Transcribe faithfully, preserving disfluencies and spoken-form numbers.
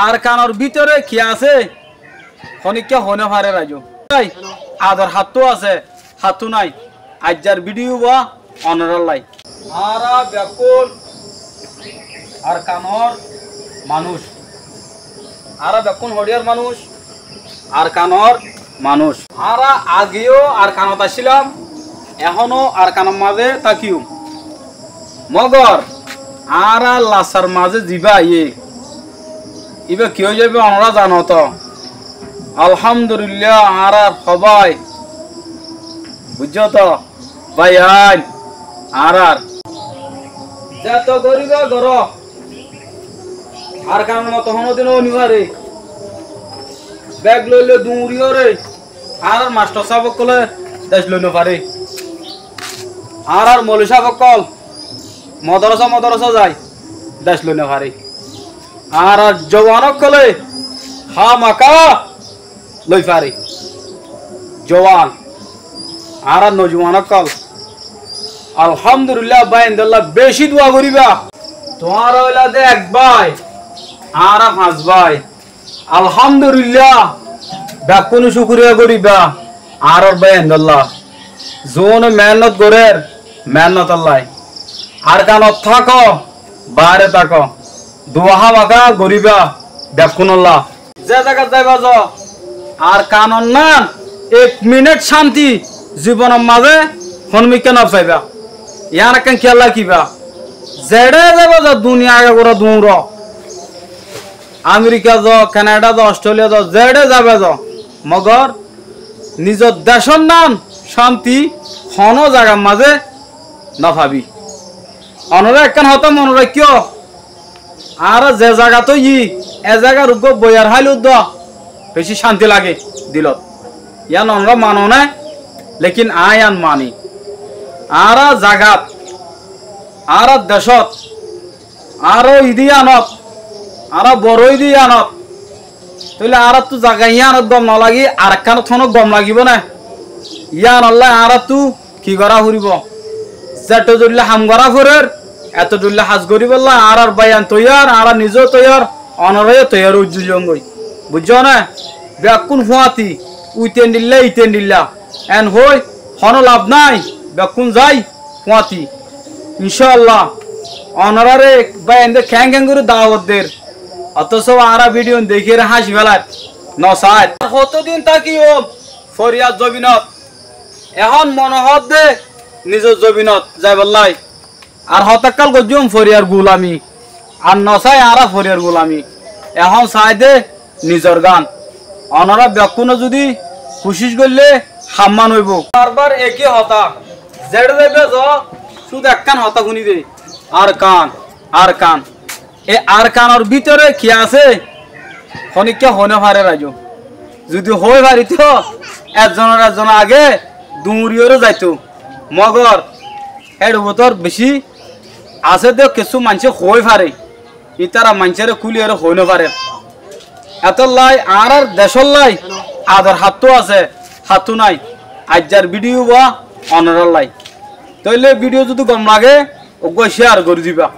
Arkanor bútore ki asé? Honíkka hoói nofaré raijó. Ador hattú asé, hattú nái. Aijjar bídiyo ba onorállai. Añára bekkún Arkanor manúic. Añára bekkún hoçiyar manúic? Arkanor manúic. Añára ageyó Arkanot accílam, ehóno Arkanor mazé tákiyum. Mogor añára lasar mazé zibá aiyé, íba ki ói zaibou onorá zano toó? Alhámdulílla añárár hobái, buijjó toó? Báiyain, añárár zeto goríba goró, Arkanor moto honódin ói nofaré. Bek loiloi duñriyóre añárár mastor sáb ókkolé dec loi nofaré. Añárár moulobi sáb ókkol modorósa modorósa zai dec loi nofaré. Añárár zuwan ókkolé hámaká loi faré. Zuwan, añárár nozuwan ókkol, alhámdulílla, báiyaindólla bicí dua goríba. Tuáñra óilade ek bái, añára fañs bái. Alhámdulílla, bekkúne cúkuriya goríba añárár báiyaindólla. Zuúne meénnot gorér, meénnotóllai. Arkanot táko, baáre táko, dua hámaká goríba bekkúnolla. Ze zagat zaiba zo, Arkanor nan ek minit cánti zibonor mazé honomikká nofaibá. Yián ekkán kiyólla rakíba. Zeçé zaiba zo, duniyai agagura duñro. Amerika zo, Kanada zo, Ostréliya zo, zeçé zaiba zo, mogor nizor decór nan cánti honó zagar mazé nofabí. Onorá ekkán hotá mone raikkó, añára ze zagat óiyi, e zagar uggúa boiyar háil uddúa bicí cánti lage dilot. Yián onorá mano né, lékin aññí yián mani. Añára zagat, añára decót, añára óiyi dé yiánot, añára boro óiyi dé yiánot, tóile añáráttu zaga yiánot gom nolagí arekkánot honó gom lagibóu né? Yiánolla añáráttu ki gorá foribóu? Zeto dhoilla ham gorá forer, eto dhoilla ham goríbolla añárár báiyain toiyar, añára nizeu toiyar, onoráyo toiyar ói zoiyóngoi. Buijjó né? Bekkún fúañti, uitendilla, itendilla, en hoói honó laf nái, bekkún zai fúañti. Incálla, onoráre báiyaindé keén keén gorí dawot der, otóso añára bídiyon dekíyore háñci félair, nosair. Ar hotódin tákiyum foriyar zobinot, ehón mone hoódde nizor zobinot zaibollái. Ar hotákkal goijjúm foriyar gulami, ar nosái añára foriyar gulami. Ehón saáide nizor gán. Onorá bekkúne zudi kucíc goillé hammán óibou. Barbar ekí hotá, zeçé zaiba zo, cúdu ekkán hotá fúnide, Arkan, Arkan. E Arkanor bútore ki asé? Honíkka hoói nofaré raijó. Zudi hoói faritóu, ezzonor ezzon age duñriyóre zaitóu. Mogor héçe bútor bicí asé dé kessú maincé hoói faré, ítara maincóre kúliyóre hoói nofaré. Etóllai añárár decóllai ador hattú asé, hattú nái. Aijjar bídiyo ba onorállai. Tóile bídiyo zudi gom lage, uggúa céar gorí diba.